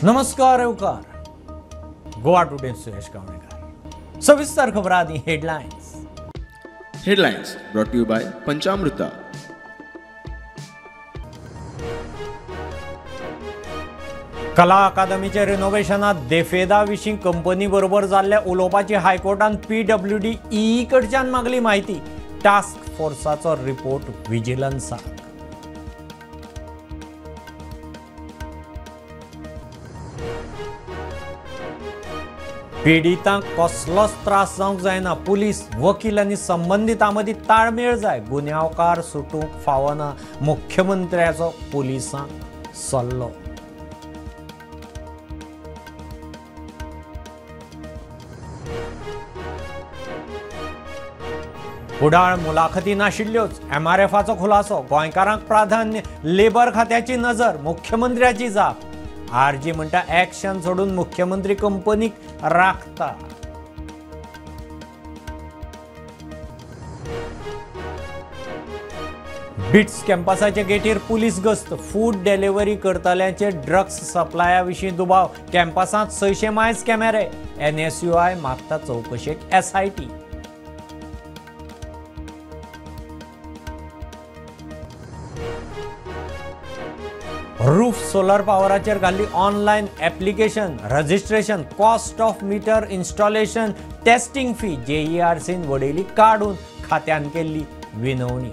नमस्कार येवकार गोवा टुडे सुयश गावणेकर. सविस्तर खबर आदी headlines. Headlines brought to you by Panchamruta. कला अकादमीच्या रिनोव्हेशनात देफेदा विशीं कंपनी बरोबर जाल्ल्या उलोवपाची हायकोर्टान पीडब्ल्यूडी ई कडच्यान मागली म्हायती. Task फोर्साचो report विजिलन्साक. पिडितांक कसलोच त्रास जावंक जायना. पुलीस, वकील आनी संबंदितां मदीं ताळमेळ जाय. गुन्यांवकार सुटूंक फावना. मुख्यमंत्र्याचो पुलिसांक सल्लो. कुडाळ मुलाखती नाशिल्ल्योच. एमआरएफाचो खुलासो. गोंयकारांक प्राधान्य. लेबर खात्याची नजर. मुख्यमंत्र्याची जाप. आरजी म्हणटा ॲक्शन सोडून मुख्यमंत्री कंपनीक राखता. बिट्स कॅम्पसाच्या गेटीर पुलीस गस्त. फूड डिलिव्हरी करतल्यांचे ड्रग्स सप्लाया विशीं दुबाव. कॅम्पसांत 600 मायज कॅमेरे. एनएसयूआय मागता चवकशेक एसआयटी. रूफ सोलर पावराचेर घाल्ली online application, registration, cost of meter installation, testing fee जेईआरसीन वडयली काडून खात्यान केल्ली विनवणी.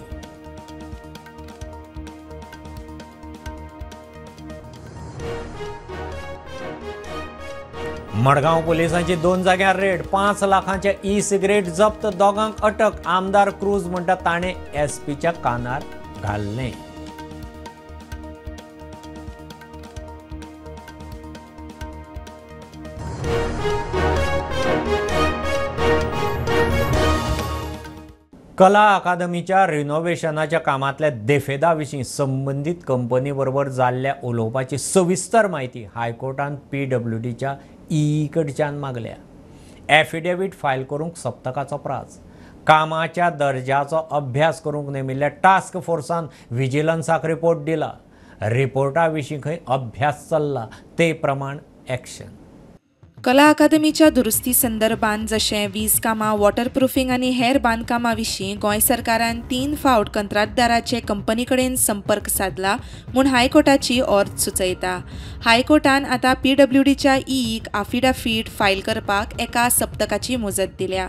मडगांव पुलिसांची 2 जाग्यार रेड. 5 लाखांचे ई सिगरेट जप्त. दोगांक अटक. आमदार क्रूज म्हणटा ताणें एसपीच्या कानार घाल्लें. कला अकादमीच्या रिनोव्हेशनाच्या कामांतल्या देफेदा विशीं संबंदीत कंपनी बरोबर जाल्ल्या उलोवपाची सविस्तर म्हायती हायकोर्टान पीडब्ल्यूडीच्या ई कडच्यान मागल्या. एफिडेवीट फायल करूंक सप्तकाचो प्राज. कामाच्या दर्जाचो अभ्यास करूंक नेमिल्ल्या टास्क फोर्सान विजिलन्साक रिपोर्ट दिला. रिपोर्टा विशीं खंय अभ्यास चल्ला ते प्रमाण ॲक्शन. कला अकादमीच्या दुरुस्ती संदर्भात जशें वीज कामां, वॉटरप्रुफींग आनी हेर बांदकामां विशीं गोंय सरकारान 3 फावट कंत्राटदाराचे कंपनी कडेन संपर्क सादला म्हूण हायकोर्टाची ऑर्द सुचयता. हायकोर्टान आतां पीडब्ल्यूडीच्या ईक आफिडाफीट फायल करपाक एका सप्तकाची मुजत दिल्या.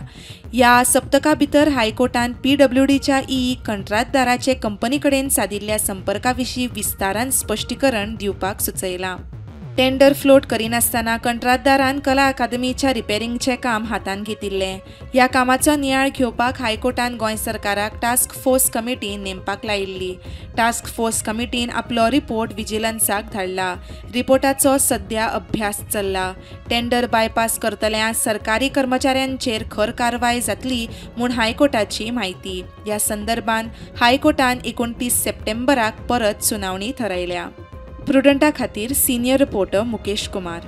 ह्या सप्तका भितर हायकोर्टान पीडब्ल्यूडीच्या ईक कंत्राटदाराचे कंपनी कडेन सादिल्ल्या संपर्का विशीं विस्तारान स्पश्टीकरण दिवपाक सुचयलां. टेंडर फ्लोट करिनासतना कंत्राटदारान कला अकादमीच्या रिपेरिंगचें काम हातांत घेतिल्लें. ह्या कामाचो नियाळ घेवपाक हायकोर्टान गोंय सरकाराक टास्क फोर्स कमिटी नेमपाक लायिल्ली. टास्क फोर्स कमिटीन आपलो रिपोर्ट विजिलन्साक धाडला. रिपोर्टाचो सध्या अभ्यास चल्ला. टेंडर बायपास करतल्या सरकारी कर्मचाऱ्यांचेर खर कारवाय जातली म्हूण हायकोर्टाची म्हायती. ह्या संदर्भात हायकोर्टान 29 सप्टेंबराक परत सुनावणी थारायल्या. प्रुडंटा खातीर सिनियर रिपोर्टर मुकेश कुमार.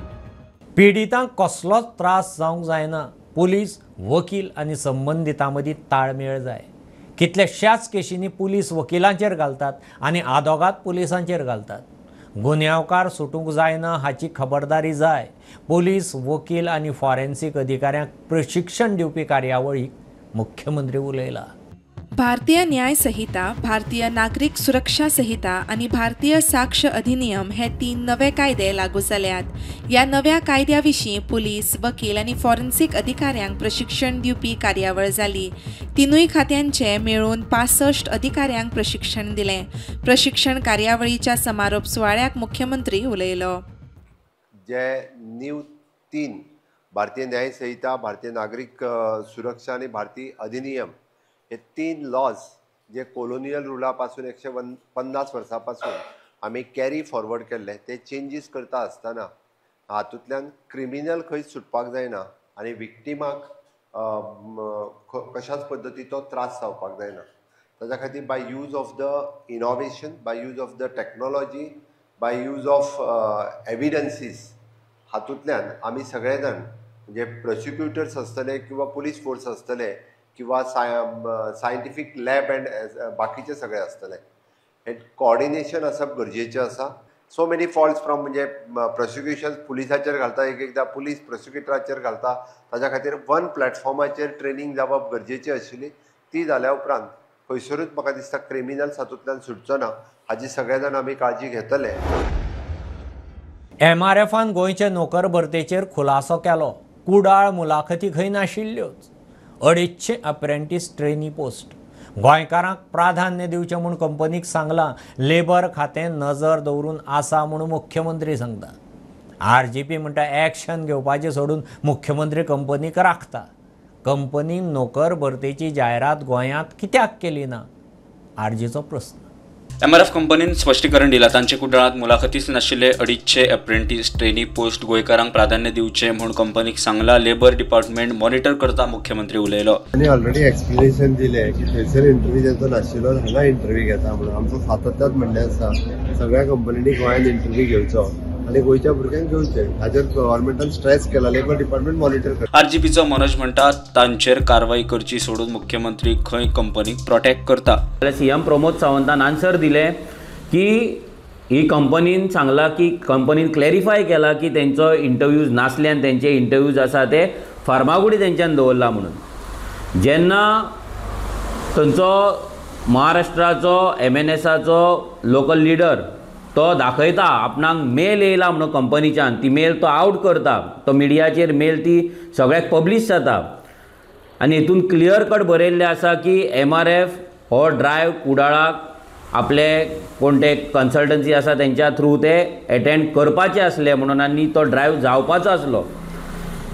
पिडितांक कसलोच त्रास जावंक जायना. पुलीस, वकील आनी संबंदितां मदीं ताळमेळ जाय. कितल्याशाच केशींनी पुलीस वकिलांचेर घालतात आनी आदोगाद पुलिसांचेर घालतात. गुन्यांवकार सुटूंक जायना हाची खबरदारी जाय. पुलीस, वकील आनी फॉरेन्सीक अधिकाऱ्यांक प्रशिक्षण दिवपी कार्यावळीक मुख्यमंत्री उलयला. भारतीय न्याय संहिता, भारतीय नागरीक सुरक्षा संहिता आनी भारतीय साक्ष अधिनियम हे 3 नवे कायदे लागू जाल्यात. ह्या नव्या कायद्या विशीं पुलीस, वकील आनी फॉरेन्सीक अधिकाऱ्यांक प्रशिक्षण दिवपी कार्यावळ जाली. 3 खात्यांचे मेळून 65 अधिकाऱ्यांक प्रशिक्षण दिलें. प्रशिक्षण कार्यावळीच्या समारोप सुवाळ्याक मुख्यमंत्री उलयलो. जे न्यू 3 भारतीय न्याय संहिता, भारतीय नागरीक सुरक्षा आनी भारतीय अधिनियम हे 3 लॉज जे कोलोनियल रुला पासून 150 वर्सां पासून आमी कॅरी फॉरवर्ड केल्ले ते चेंजीस करता आसतना हातूंतल्यान क्रिमिनल खंयच सुटपाक जायना आनी विक्टिमाक कशाच पद्दतीचो त्रास जावपाक जायना. ताच्या खातीर by use of the innovation, by use of the technology, by use of evidences हातूंतल्यान आमी सगळे जाण म्हणजे प्रोसिक्युटर्स आसतले किंवा पुलीस फोर्स आसतले किंवा सायंटिफीक लॅब अँड बाकीचे सगळे आसतले, हे कॉर्डिनेशन आसप गरजेचें आसा. सो मेनी फॉल्ट्स फ्रॉम म्हणजे प्रोसिक्युशन पुलिसाचेर घालता, एक एकदां पुलीस प्रोसिक्युटराचेर घालता. ताच्या खातीर वन प्लॅटफॉर्माचेर ट्रेनींग जावप गरजेची आशिल्ली. ती जाल्या उपरांत खंयसरूच म्हाका दिसता क्रिमिनल्स हातूंतल्यान सुटचो ना, हाजी सगळे जाण आमी काळजी घेतले. एमआरएफान गोंयचे नोकर भरतेचेर खुलासो केलो. कुडाळ मुलाखती खंय नाशिल्ल्योच. 250 अप्रेंटीस ट्रेनी पोस्ट गोंयकारांक प्राधान्य दिवचें म्हूण कंपनीक सांगलां. लेबर खातें नजर दवरून आसा म्हूण मुख्यमंत्री सांगता. आरजीपी म्हणटा एक्शन घेवपाचें सोडून मुख्यमंत्री कंपनीक राखता. कंपनीन नोकर भरतेची जायरात गोंयांत कित्याक केली ना, आरजीचो प्रस्न. एमआरएफ कंपनीन स्पश्टीकरण दिलां. तांचे कुडाळांत मुलाखतीच नाशिल्ले 250 अप्रेंटीस ट्रेनी पोस्ट गोंयकारांक प्राधान्य दिवचें म्हूण कंपनीक सांगलां. लेबर डिपार्टमेंट मॉनिटर करता, मुख्यमंत्री उलयलो. आनी ऑलरेडी एक्सप्लेनेशन दिलें की थंयसर इंटरव्यू तांचो नाशिल्लो, हांगा इंटरव्यू घेता म्हणून. आमचो सातत्यात म्हणणें आसा सगळ्या कंपनींनी गोंयांत इंटरव्यू घेवचो आनी गोंयच्या भुरग्यांक घेवचें. हाचेर गव्हर्मेंटान स्ट्रेस केला, लेबर डिपार्टमेंट मॉनिटर करता. आरजीपीचो मनोज म्हणटा तांचेर कारवाई करची सोडून मुख्यमंत्री खंय कंपनीक प्रोटेक्ट करता. सीएम प्रमोद सावंतान आन्सर दिलें की ही कंपनीन सांगलां की कंपनीन क्लॅरिफाय केला की तेंचो इंटरव्यूज नासले आनी तेंचे इंटरव्यूज आसा ते फार्मागुडी तेंच्यान दवरला म्हणून. जेन्ना थंयचो महाराष्ट्राचो एमएनएसाचो लोकल लिडर तो दाखयता आपणाक मेल येयला म्हणून कंपनीच्यान, ती मेल तो आवट करता, तो मिडियाचेर मेल ती सगळ्याक पब्लीश जाता आनी हितून क्लियर कट बरयल्लें आसा की एमआरएफ हो ड्रायव कुडाळाक आपले कोण ते कन्सल्टन्सी आसा तेंच्या थ्रू ते एटेंड करपाचे आसले म्हणून आनी तो ड्रायव जावपाचो आसलो.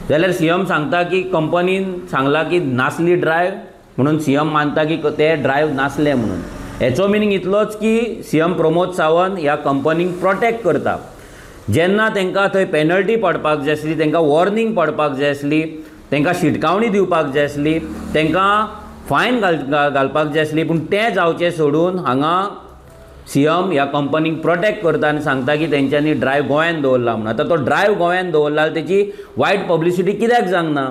जाल्यार सीएम सांगता की कंपनीन सांगला की नासली ड्रायव म्हणून, सीएम मानता की ते ड्रायव नासले म्हणून. हेचो मिनींग इतलोच की सीएम प्रमोद सावंत ह्या कंपनीक प्रोटेक्ट करता. जेन्ना तांकां थंय पेनल्टी पडपाक जाय आसली, तांकां वॉर्निंग पडपाक जाय आसली, तांकां शिटकावणी दिवपाक जाय आसली, तांकां फायन घालपाक जाय आसली, पूण तें जावचें सोडून हांगा सीएम ह्या कंपनीक प्रोटेक्ट करता आनी सांगता की तेंच्यांनी ड्रायव गोंयांत दवरला म्हणून. आतां तो ड्रायव गोंयांत दवरला तेची वायट पब्लिसिटी कित्याक जावंक ना?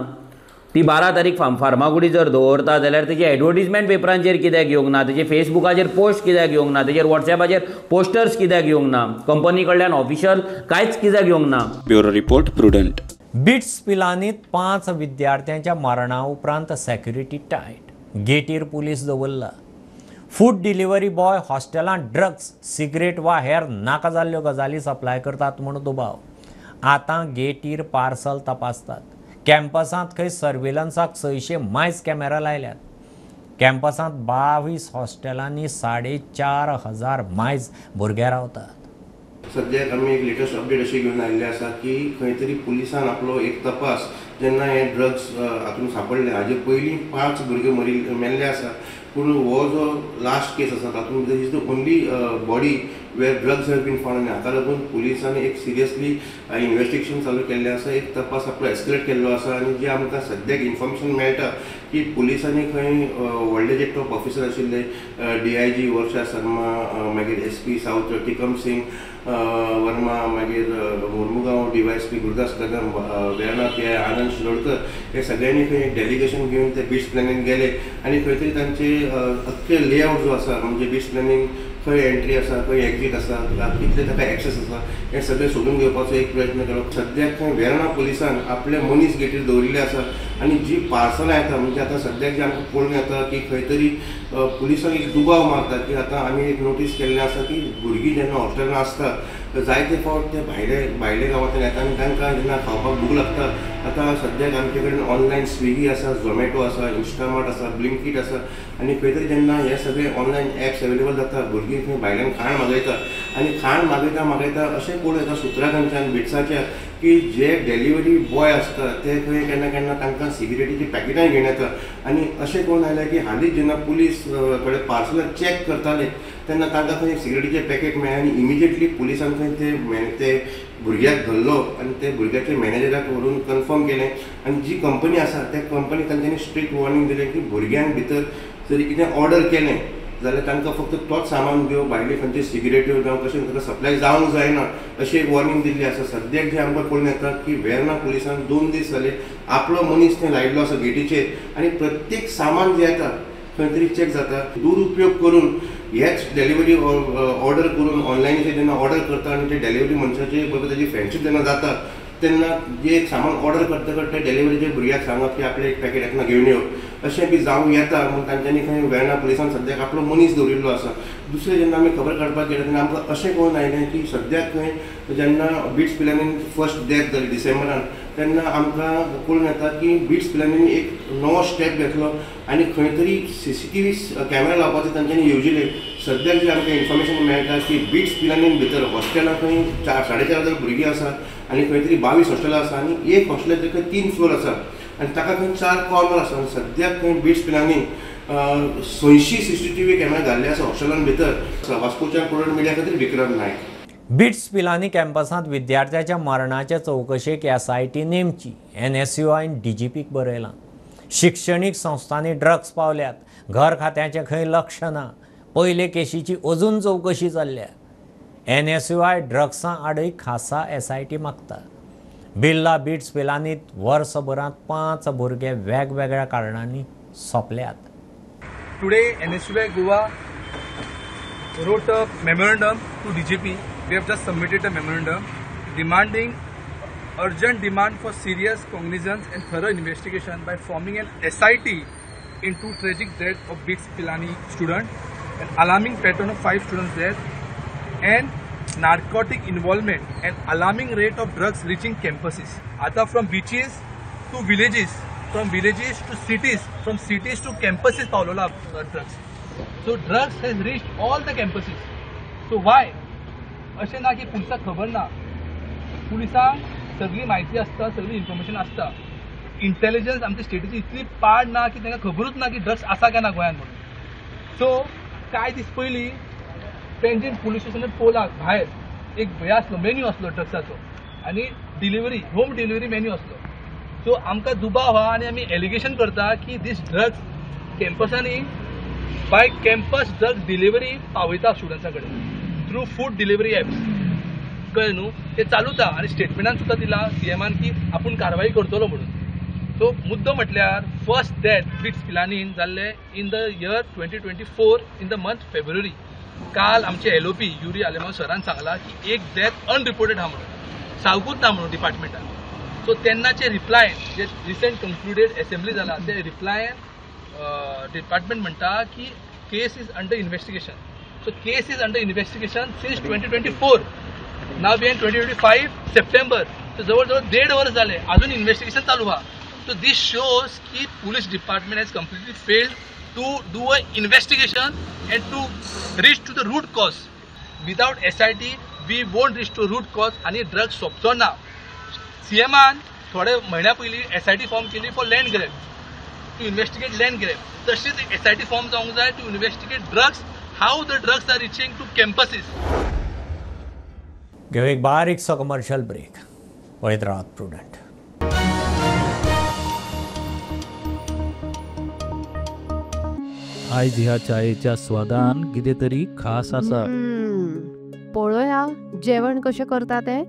ती 12 तारीख फार्मागुडी जर दवरता जाल्यार तेजी एडवर्टीजमेंट पेपरांचेर कित्याक येवंक ना, तेजे फेसबुकाचेर पोस्ट कित्याक येवंक ना, तेजेर वॉट्सएपाचेर पोस्टर्स कित्याक येवंक ना, कंपनी कडल्यान ऑफिशियल कांयच कित्याक येवंक ना? Bureau report, Prudent. Bits पिलानीत 5 विद्यार्थ्यांच्या मरणा उपरांत सेक्युरिटी टायट, गेटीर पुलीस दवरला. फूड डिलिव्हरी बॉय हॉस्टेलांत ड्रग्स, सिगरेट वा हेर नाका जाल्ल्यो गजाली सप्लाय करतात म्हूण दुबाव. आतां गेटीर पार्सल तपासतात. कॅम्पसांत खंय सर्वेलन्साक 600 मायज कॅमेरा लायल्यात. कॅम्पसांत 22 हॉस्टेलांनी 4,500 मायज भुरगे रावतात. सद्याक आमी एक लेटस्ट अपडेट अशी घेवन आयिल्ले आसा की खंय तरी पुलिसान आपलो एक तपास जेन्ना हे ड्रग्स हातूंत सांपडले, हाजे पयलीं 5 भुरगे मेल्ले आसा, पूण हो जो लास्ट केस आसा तातूंत is the only body where drugs have been found. आनी हाका लागून पुलिसांनी एक सिरियसली इन्वेस्टिगेशन चालू केल्लें आसा, एक तपास आपलो एस्केलेट केल्लो आसा. आनी जे आमकां सद्याक इन्फॉर्मेशन मेळटा की पुलिसांनी खंय व्हडले जे टॉप ऑफिसर आशिल्ले डीआयजी वर्षा शर्मा, मागीर एसपी सावथ टिकम सिंग वर्मा, मागीर Mormugao DYSP Gurudas Kadam, Verna P I Anand Shirodkar, हे सगळ्यांनी खंय एक डेलिगेशन घेवन ते बीच प्लॅनींग गेले आनी खंय तरी तांचे अख्खे लेआवट जो आसा म्हणजे बीच प्लॅनींग खंय एंट्री आसा, खंय एक्झीट आसा, कितले ताका एक्सेस आसा, हें सगळें सोदून घेवपाचो एक प्रयत्न केलो. सद्याक खंय वेर्णा पुलिसान आपले मनीस गेटीर दवरिल्ले आसा आनी जी पार्सलां येता म्हणजे आतां सद्याक जें आमकां पळोवंक येता की खंय तरी पुलिसांक एक दुबाव मारता की आतां आमी एक नोटीस केल्लें आसा की भुरगीं जेन्ना हॉस्टेलान आसता जायते फावट ते भायले गांवांतल्यान येता आनी तांकां जेन्ना खावपाक भूक लागता. आतां सद्याक आमचे कडेन ऑनलायन स्विगी आसा, झोमॅटो आसा, इंस्टामार्ट आसा, ब्लिंकीट आसा आनी खंय तरी जेन्ना हे सगळे ऑनलायन एप्स अवेलेबल जाता भुरगीं खंय भायल्यान खाण मागयता आनी खाण मागयता मागयता अशें पळोवं येता सुत्रां खंयच्यान बिट्साच्या की जे डिलिव्हरी बॉय आसता ते खंय केन्ना केन्ना तांकां सिगरेटीची पॅकेटां घेवन येता. आनी अशें करून आयलें की हालींच जेन्ना पुलीस थोडे पार्सलां चॅक करताले तेन्ना तांकां खंय सिगरेटीचें पॅकेट मेळ्ळें आनी इमिजिएटली पुलिसान खंय ते भुरग्याक धरलो आनी ते भुरग्याच्या मॅनेजराक व्हरून कन्फर्म केलें आनी जी कंपनी आसा त्या कंपनी तांच्यांनी स्ट्रिक्ट वॉर्निंग दिलें की भुरग्यांक भितर जरी कितें ऑर्डर केलें जाल्यार तांकां फक्त तोच सामान दिव, भायले खंयचे सिगरेट्यो जावं कशें तांकां सप्लाय जावंक जायना अशी एक वॉर्निंग दिल्ली आसा. सद्याक जें आमकां कळून येता की वेर्णा पुलिसान 2 दीस जाले आपलो मनीस थंय लायिल्लो आसा गेटीचेर आनी प्रत्येक सामान जें येता खंय तरी चॅक जाता. दुरुपयोग करून हेच डिलिव्हरी ऑर्डर करून ऑनलायन जेन्ना ऑर्डर करता आनी ते डिलिव्हरी मनशाचे बरोबर ताजी फ्रेंडशीप जेन्ना जाता तेन्ना जे एक सामान ऑर्डर करता करता डिलिव्हरीच्या भुरग्याक सांगप की आपलें एक पॅकेट येतना घेवन यो अशें बी जावं येता म्हूण तांच्यांनी खंय वेर्णा पुलिसान सद्याक आपलो मनीस दवरिल्लो आसा. दुसरें जेन्ना आमी खबर काडपाक गेले तेन्ना आमकां अशें कळून आयलें की सद्याक खंय जेन्ना बिट्स पिलानीन फर्स्ट डेथ जाली डिसेंबरान तेन्ना आमकां कळून येता की बिट्स पिलानीन एक नवो स्टेप घेतलो आनी खंय तरी CCTV camera लावपाचें तांच्यांनी येवजिलें. सद्याक जें आमकां इन्फॉर्मेशन मेळटा की बिट्स पिलानीन भितर हॉस्टेलां खंय 4,500 भुरगीं आसात आनी खंय तरी 22 हॉस्टेलां आसा आनी एक हॉस्टेलाचेर खंय 3 फ्लोर आसा आनी ताका खंय 4 कॉर्नर आसा. आनी सद्याक खंय बिट्स पिलानीन 180 CCTV camera घाल्ले आसा हॉस्टेलां भितर. वास्कोच्या प्रुडंट मिडिया खातीर विक्रम नायक. बिट्स पिलानी कॅम्पसांत विद्यार्थ्याच्या मरणाच्या चवकशेक SIT नेमची NSUIन DGPक बरयलां. शिक्षणीक संस्थांनी ड्रग्स पावल्यात, घर खात्याचें खंय लक्ष ना. पयले केशीची अजून चवकशी चल्ल्या. NSUI ड्रग्सां आडय खासा SIT मागता. बिर्ला बिट्स पिलानीत वर्सभरांत 5 भुरगे वेगवेगळ्या कारणांनी सोंपल्यात. Today NSUI Goa wrote a memorandum to DGP. We have just submitted a memorandum demanding urgent demand for serious cognizance and thorough investigation by forming an SIT into tragic death of BITS Pilani student, an alarming pattern of 5 students death, and narcotic involvement and alarming rate of drugs reaching campuses. Ata from beaches to villages, from villages to cities, from cities to campuses pavlola drugs. So drugs has reached all the campuses. So why? अशें ना की पुलिसांक खबर ना, पुलिसांक सगळी म्हायती आसता, सगळी इन्फॉर्मेशन आसता. इंटेलिजन्स आमच्या स्टेटीची इतली पाड ना की तांकां खबरूच ना की ड्रग्स आसा काय ना गोंयांत म्हणून. सो कांय दीस पयलीं पेंजीम पुलीस स्टेशनार पोलाक भायर एक हे आसलो, मेन्यू आसलो ड्रग्साचो आनी डिलिव्हरी, होम डिलिव्हरी मेन्यू आसलो. सो आमकां दुबाव आहा आनी आमी एलिगेशन करता की दीस ड्रग्स कॅम्पसांनी बाय कॅम्पस ड्रग्स डिलिव्हरी पावयता स्टुडंट्सां कडेन थ्रू फूड डिलिव्हरी एप्स. कळ्ळें न्हू, ते चालूच आहा आनी स्टेटमेंटान सुद्दां दिलां CMआन की आपूण कारवाई करतलो म्हणून. सो मुद्दो म्हटल्यार फर्स्ट डेथ बिट्स पिलानीन जाल्ले in the year 2024 in the month February. काल आमचे LOP Yuri Alemao सरान सांगला की एक डेथ अनरिपोर्टेड आहा म्हणून, सांगूच ना म्हणून डिपार्टमेंटान. सो तेन्नाचे रिप्लायन जे रिसंट कंक्लुडेड एसेंब्ली जाला ते रिप्लायन डिपार्टमेंट म्हणटा की case is under investigation. So case is under investigation since 2024. Now we in 2025 September. So जवळ जवळ 1.5 वर्स जाले अजून इन्व्हेस्टिगेशन चालू आहा. सो दीस शोज की police department has completely failed to do a investigation and to reach to the root cause. Without SIT we won't reach to root cause आनी ड्रग्स सोंपचो ना. CMआन थोडे म्हयन्या पयलीं SIT form केली for land grab, to investigate land grab. तशीच SIT form जावंक जाय to investigate drugs, how the drugs are reaching to campuses. घेऊ एक बारीकसो कमर्शियल ब्रेक. पळयत रावात प्रुडंट. आयज ह्या चायेच्या स्वादान कितें तरी खास आसा. पळोवया जेवण कशें करता तें.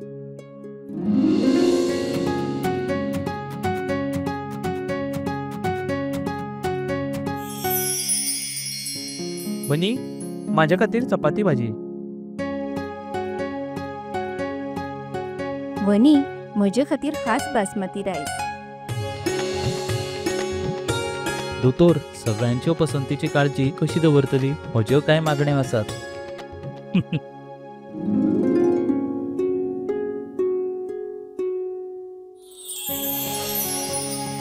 वनी, माझ्या खातीर चपाती भाजी. वनी, म्हजे खातीर खास बासमती रायस. दोतोर, सगळ्यांच्यो पसंतीची काळजी कशी दवरतली? म्हज्यो कांय मागण्यो आसात.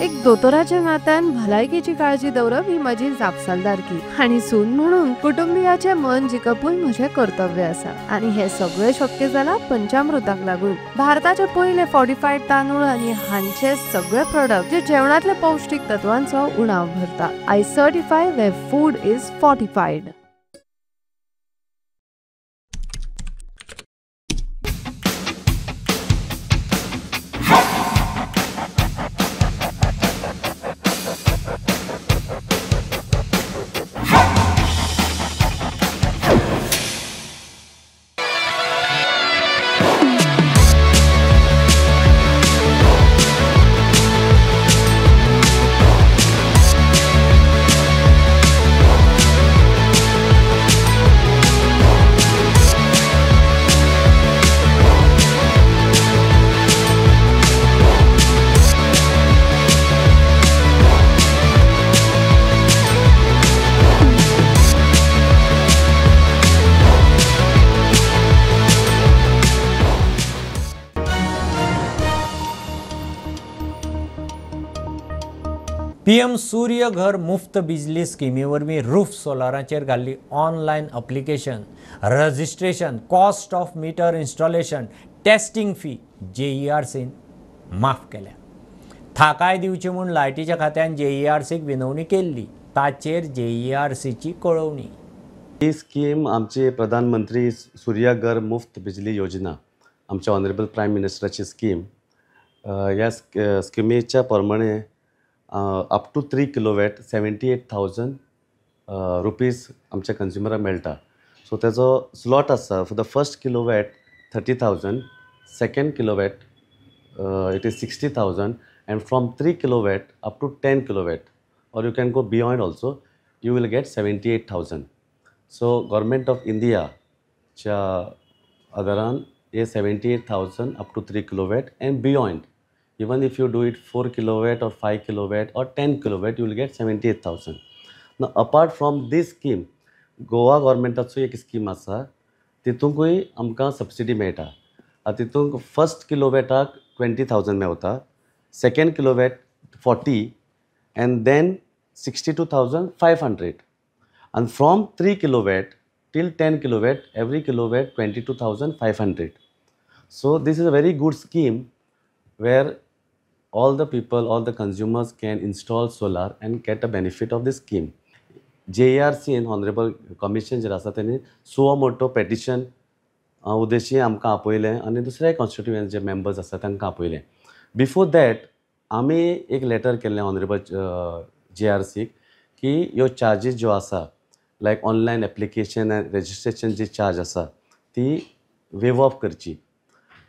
एक दोतोराच्या नात्यान भलायकेची काळजी दवरप ही म्हजी जापसालदारकी आनी सून म्हणून कुटुंबियाचें मन जिखपूय म्हजें कर्तव्य आसा आनी हें सगळें शक्य जालां पंचामृताक लागून. भारताचे पयले फॉर्टिफायड तांदूळ आनी हांचे सगळे प्रोडक्ट जे जेवणांतले पौश्टीक तत्वांचो उणाव भरता. I certify where food is fortified. PM Surya Ghar Muft बिजली स्किमी वरवीं रूफ सोलाराचेर घाल्ली online application, registration, cost of meter installation, testing fee जेईआरसीन माफ केल्या. थाकाय दिवची म्हूण लायटीच्या खात्यान जेईआरसीक विनवणी केल्ली, ताचेर जेईआरसीची कळोवणी. ही स्कीम आमची प्रधानमंत्री सूर्य घर मुफ्त बिजली योजना, आमच्या ऑनरेबल प्रायम मिनिस्टराची स्कीम. ह्या स्किमीच्या प्रमाणे up to 3 kilowatt 78,000 rupees आमच्या कंज्युमराक मेळटा. सो तेजो स्लॉट आसा, for the first kilowatt 30,000, second kilowatt it is 60,000, and from 3 kilowatt up to 10 kilowatt or you can go beyond also, you will get 78,000. So government of इंडियाच्या आदारान हे 78,000 up to 3 kilowatt and beyond. Even if you do it 4 kilowatt or 5 kilowatt or 10 kilowatt, you will get 78,000. Now, apart from this scheme, Goa गव्हर्मेंटाचो एक scheme आसा, तितूंकूय आमकां subsidy मेळटा. आतां तितूंक first किलोवॅटाक 20,000 मेवता, second kilowatt 40, and then 62,500. आनी from 3 kilowatt till 10 kilowatt, every kilowatt 22,500. So this is a very good scheme where all the people, all the consumers can install solar and get a benefit of this scheme. JERC and Honorable Commission जे आसा तेणी suo motu petition उद्देशी आमकां आपयलें आनी दुसरे constituent जे members आसा तांकां आपयलें. Before that आमी एक letter केल्लें ऑनरेबल JRCक की ह्यो चार्जीस ज्यो आसा, like online application and registration ji charge आसा ती वेव ऑफ करची.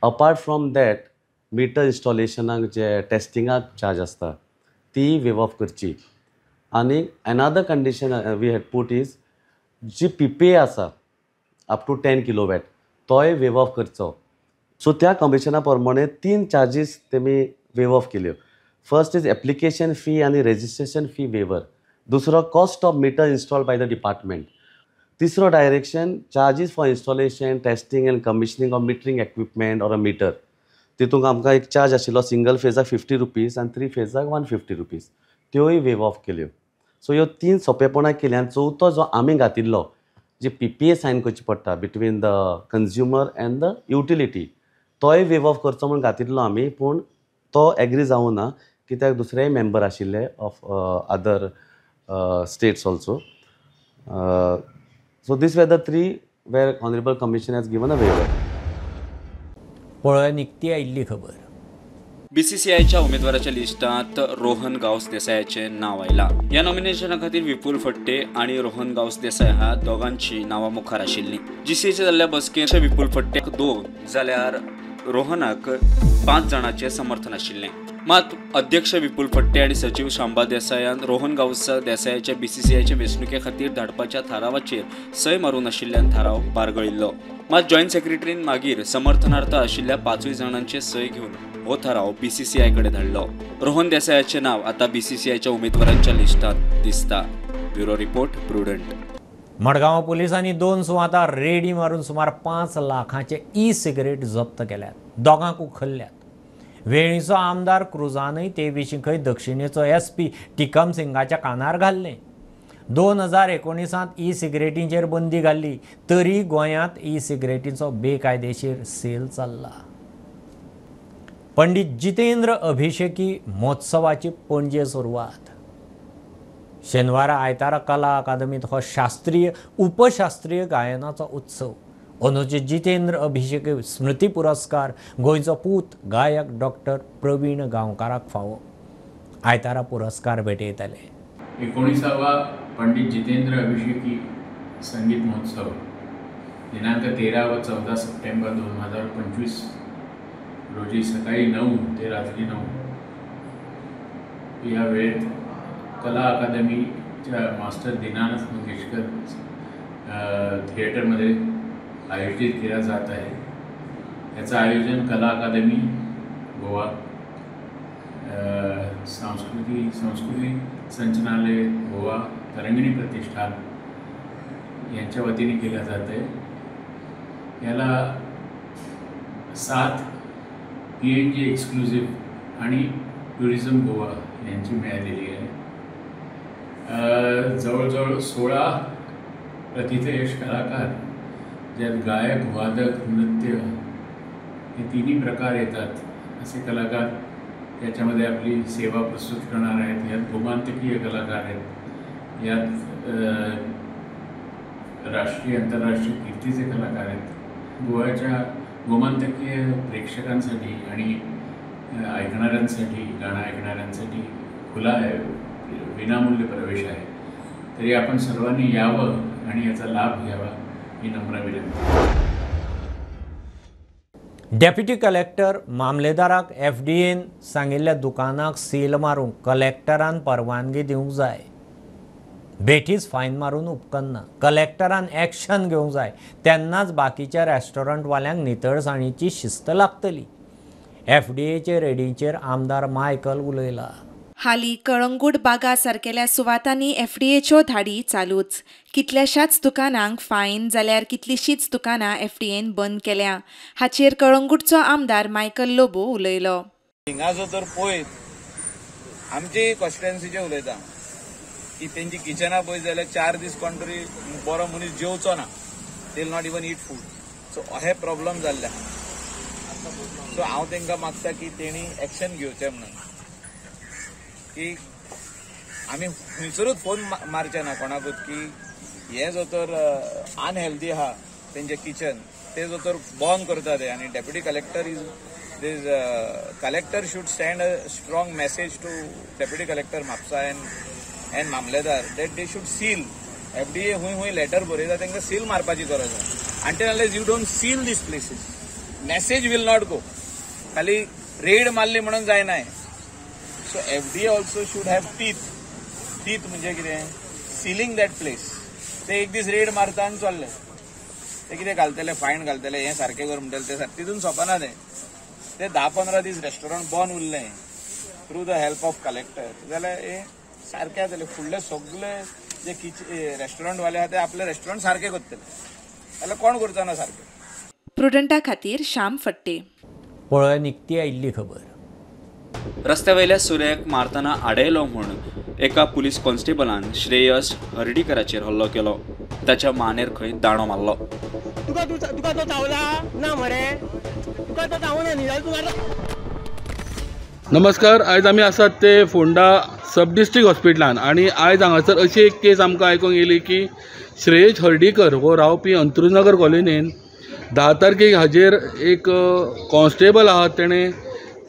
अपार्ट फ्रॉम that meter इन्स्टॉलेशनाक जे टेस्टिंगाक चार्ज आसता ती वेव ऑफ करची. आनी another condition we had put is G P P A आसा अप टू 10 किलोवॅट तोय वेव ऑफ करचो. सो त्या कमिशना प्रमाणे 3 चार्जीस तेमी वेव ऑफ केल्यो. फर्स्ट is application fee आनी रेजिस्ट्रेशन फी वेवर, दुसरो cost of meter install by the department, तिसरो direction charges for installation, testing and commissioning of metering equipment or a meter. तितूंक आमकां एक चार्ज आशिल्लो सिंगल फेजाक 50 रुपीज आनी 3 फेजाक 150 rupees, त्योय वेव of केल्यो. So ह्यो 3 सोंपेपणां केली. आनी चवथो जो आमी घातिल्लो जी PPA sign करची पडटा between the consumer and the utility, तोय वेव ऑफ करचो म्हूण घातिल्लो आमी, पूण तो एग्री जावं ना कित्याक दुसरेय मेंबर आशिल्ले of other states also. So these were the 3 where honourable commission has given a waiver. पळोवया निकती आयिल्ली खबर. बीसीसीआयच्या उमेदवाराच्या लिस्टांत रोहन गांवस देसायाचें नांव आयलां. ह्या नॉमिनेशना खातीर विपुल फट्टे आनी रोहन गांवस देसाय ह्या दोगांची नांवां मुखार आशिल्लीं. जीसीएच्या जाल्ल्या बसकेंत विपुल फट्टेक 2 जाल्यार रोहनाक 5 जाणांचें समर्थन आशिल्लें. मात अध्यक्ष विपुल फट्टे आनी सचिव शांबा देसायान रोहन गांवस देसायाच्या बीसीसीआयचे वेंचणुके खातीर धाडपाच्या थारावाचेर सय मारूं नाशिल्ल्यान थाराव बारगळिल्लो. मात जॉयंट सेक्रेटरीन मागीर समर्थनार्थ आशिल्ल्या 5 जाणांचे सय घेवन हो थाराव बीसीसीआय कडेन धाडलो. रोहन देसायाचें नांव आतां बीसीसीआयच्या उमेदवारांच्या लिस्टांत दिसता. Bureau report, Prudent. Madgaon पोलिसांनी 2 सुवातां रेडी मारून सुमार 5 लाखांचे ई सिगरेट जप्त केल्यात, दोगांक उखल्ल्यात. वेळीचो आमदार क्रुजानय ते विशीं खंय दक्षिणेचो SP Tikam सिंगाच्या कानार घाल्लें. 2019 ई सिगरेटींचेर बंदी घाल्ली तरी गोंयांत ई सिगरेटींचो बेकायदेशीर सेल चल्ला. पंडित जितेंद्र अभिषेकी महोत्सवाची पणजे सुरवात. शेनवारा आयतारा कला अकादमींत हो शास्त्रीय उपशास्त्रीय गायनाचो उत्सव. अंदूचे जितेंद्र अभिषेक स्मृती पुरस्कार गोंयचो पूत गायक डॉक्टर प्रवीण गांवकाराक फावो. आयतारा पुरस्कार भेटयतले. 19वा पंडित जितेंद्र अभिषेकी संगीत महोत्सव दिनांक 13 व 14 सप्टेंबर 2025 रोजी सकाळी 9 ते रात्री 9 या वेळेत कला अकादमीच्या मास्टर दीनानाथ मंगेशकर थिएटरमध्ये आयोजित केला जात आहे. याचं आयोजन कला अकादमी गोवा, संस्कृती संचालनालय गोवा, तरंगिणी प्रतिष्ठान यांच्या वतीने केलं जात आहे. याला 7 PNG exclusive आणि टुरिझम गोवा यांची मिळालेली आहे. जवळजवळ 16 प्रतिथयश कलाकार, ज्यात गायक, वादक, नृत्य हे तिन्ही प्रकार येतात, असे कलाकार त्याच्यामध्ये आपली सेवा प्रस्तुत करणार आहेत. यात गोमांतकीय कलाकार आहेत, यात राष्ट्रीय आंतरराष्ट्रीय कीर्तीचे कलाकार आहेत. गोव्याच्या गोमांतकीय प्रेक्षकांसाठी आणि ऐकणाऱ्यांसाठी, गाणं ऐकणाऱ्यांसाठी खुला आहे, विनामूल्य प्रवेश आहे. तरी आपण सर्वांनी यावं आणि याचा लाभ घ्यावा ही नम्र विनंती. डेप्युटी कलेक्टर मामलेदाराक एफडीएन सांगिल्ल्या दुकानाक सील मारूंक कलेक्टरान परवानगी दिवंक जाय. बेठीच फायन मारून उपकन्ना. कलेक्टरान एक्शन घेवंक जाय, तेन्नाच बाकीच्या रेस्टॉरंटवाल्यांक नितळसाणीची शिस्त लागतली. एफडीएचे रेडीचेर आमदार मायकल उलयला. हालीं कळंगूट बागा सारकेल्या सुवातांनी एफडीएच्यो धाडी चालूच. कितल्याशाच दुकानांक फायन जाल्यार कितलीशींच दुकानां एफडीएन बंद केल्या. हाचेर कळंगूटचो आमदार मायकल लोबो उलयलो. हिंगा जो तर पळयत आमची कॉन्स्टिट्युएन्सीचे उलयता की तेंची किचनां पळयत जाल्यार 4 दीस कोण तरी बरो मनीस जेवचो ना, they will not even eat food. So हे प्रॉब्लम जाल्ले आहा. सो हांव तांकां मागता की तेणी एक्शन घेवचें म्हणून, की आमी खंयसरूच फोन मारचे ना कोणाकूच की हे जो तर अनहेल्दी आहा तेंचें किचन ते जो तर बंद करता ते. आनी deputy collector is this collector should send a strong message to deputy collector Mapusa and mamlatdar that they should seal. FDA हुंय हुंय लेटर बरयता तांकां सील मारपाची गरज आहा. Until unless you don't seal these places message will not go. खाली red मारली म्हणून जायना. So FDA also should have teeth. Teeth म्हणजे कितें, सिलिंग that place. ते एक दीस रेड मारता आनी चल्ले, ते कितें घालतले, फायन घालतले, हें सारकें कर म्हणटले, ते सारकें तितून सोंपना. ते 10-15 दीस रेस्टॉरंट बंद उरलें through the help of collector जाल्यार हें सारकें जातलें. फुडले सगळे जे रेस्टॉरंटवाले आहा ते आपले रेस्टॉरंट सारकें करतले, जाल्यार कोण करचो ना सारकें. प्रुडंटा खातीर श्याम फट्टे. पळय निकती आयिल्ली खबर. रस्त्यावयल्या सुऱ्याक मारतना आडयलो म्हूण एका पुलीस कॉन्स्टेबलान श्रेयस हर्डीकराचेर हल्लो केलो. ताच्या मानेर खंय दाणो मारलो. तुका तो चावला ना मरे, तुका तो चावना न्ही जाल्यार तुका. नमस्कार, आयज आमी आसात ते फोंडा सब डिस्ट्रिक्ट हॉस्पिटलान आनी आयज हांगासर अशी एक केस आमकां आयकूंक येयली की श्रेयस हर्डीकर हो रावपी अंत्रुजनगर कॉलनीन 10 तारखेक हाजेर एक कॉन्स्टेबल आहा तेणें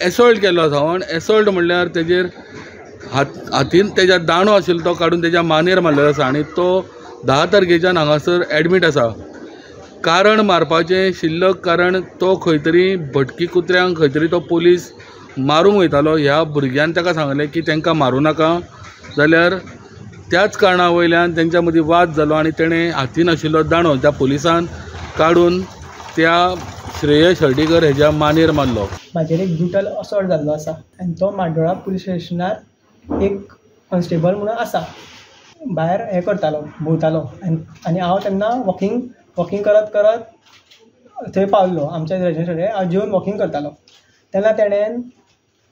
एसॉल्ट केल्लो आसा. आनी एसॉल्ट म्हणल्यार तेजेर हातीन तेज्या दांडो आशिल्लो तो काडून तेज्या मानेर मारलेलो आसा आनी तो 10 तारखेच्यान हांगासर एडमीट आसा. कारण मारपाचें शिल्लक कारण तो खंय तरी भटकी कुत्र्यांक खंय तरी तो पोलीस मारूंक वयतालो. ह्या भुरग्यान ताका सांगलें की तांकां मारूं नाका, जाल्यार त्याच कारणा वयल्यान तेंच्या मदीं वाद जालो आनी तेणें हातीन आशिल्लो दांडो त्या पोलिसान काडून त्या श्रेयस हर्डीकर हेज्या मानेर मारलो. म्हाजेर एक ब्रुटल असॉल्ट जाल्लो आसा आनी तो माड्डोळा पुलीस स्टेशनार एक कॉन्स्टेबल म्हणून आसा, भायर हें करतालो, भोंवतालो. आनी हांव तेन्ना वॉकिंग करत करत थंय पावल्लो आमच्या रेजिडेन्स कडेन. हांव जेवन वॉकिंग करतालो तेन्ना तेणेन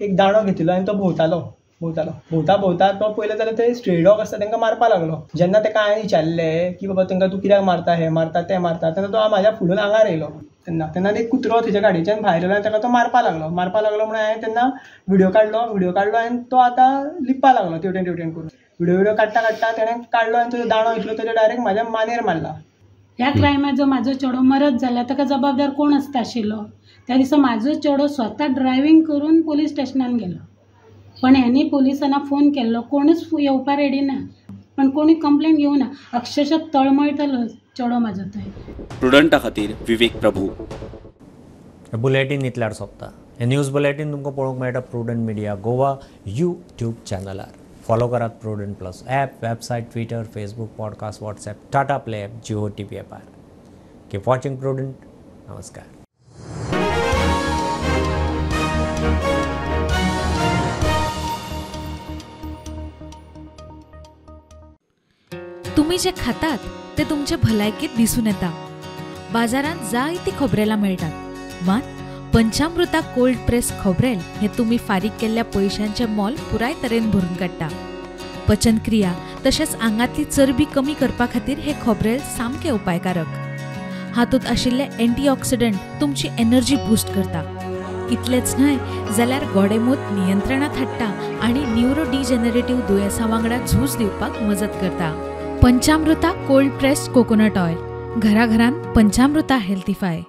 एक दांडो घेतिल्लो आनी तो भोंवतालो भोंवतालो भोंवता भोंवता तो पयलें जाल्यार ते स्ट्रे डॉग आसता तांकां मारपाक लागलो. जेन्ना ताका हांवें विचारलें की बाबा तांकां तूं कित्याक मारता, हें मारता तें मारता, तेन्ना तो म्हाज्या फुडून आंगार येयलो. तेन्ना तेन्ना एक कुत्रो थंयच्या गाडयेच्यान भायर येयलो आनी ताका तो मारपाक लागलो. मारपाक लागलो म्हणून हांवें तेन्ना व्हिडियो काडलो. व्हिडियो काडलो आनी तो आतां लिपपाक लागलो तेवटेन तेवटेन करून. व्हिडियो काडटा काडटा तेणें काडलो आनी तो दांडो इतलो तेज्या डायरेक्ट म्हाज्या मानेर मारला. ह्या क्रायमाक जो म्हाजो चेडो मरत जाल्यार ताका जबाबदार कोण आसता आशिल्लो? त्या दिसा म्हाजो चेडो स्वता ड्रायव्हींग करून पोलीस स्टेशनान गेलो, पण ह्यांनी पोलिसांना फोन केल्लो, कोणूच येवपा रेडी ना, पण कोणी कंप्लेन घेवना. अक्षरशः तळमळटलो चेडो म्हाजो थंय. प्रुडंटा खातीर विवेक प्रभू. बुलेटीन इतल्यार सोंपता. हें न्यूज बुलेटीन तुमकां पळोवंक मेळटा प्रुडंट मिडिया गोवा यूट्यूब चॅनलार. फॉलो करात Prudent plus app, website, Twitter, Facebook, podcast, WhatsApp, Tata Play app, Jio TV ॲपार. Keep watching prudent. नमस्कार. तुम्ही जे खातात ते तुमचे भलायकेत दिसून येता. बाजारांत जायती खोबरेलां मेळटात, मात पंचामृता कोल्ड प्रेस खोबरेल हे तुम्ही फारीक केल्ल्या पयशांचे मोल पुराय तरेन भरून काडटा. पचनक्रिया तशेंच आंगांतली चरबी कमी करपा खातीर हें खोबरेल सामकें उपायकारक. हातूंत आशिल्ले एंटीऑक्सिडंट तुमची एनर्जी बूस्ट करता. इतलेंच न्हय जाल्यार गोडेंमूत नियंत्रणांत हाडटा आनी न्युरो डिजनरेटिव्ह दुयेंसां वांगडा झूज दिवपाक मजत करता. Panchamrita cold pressed coconut oil, घराघरांत पंचामृता हेल्थीफाय.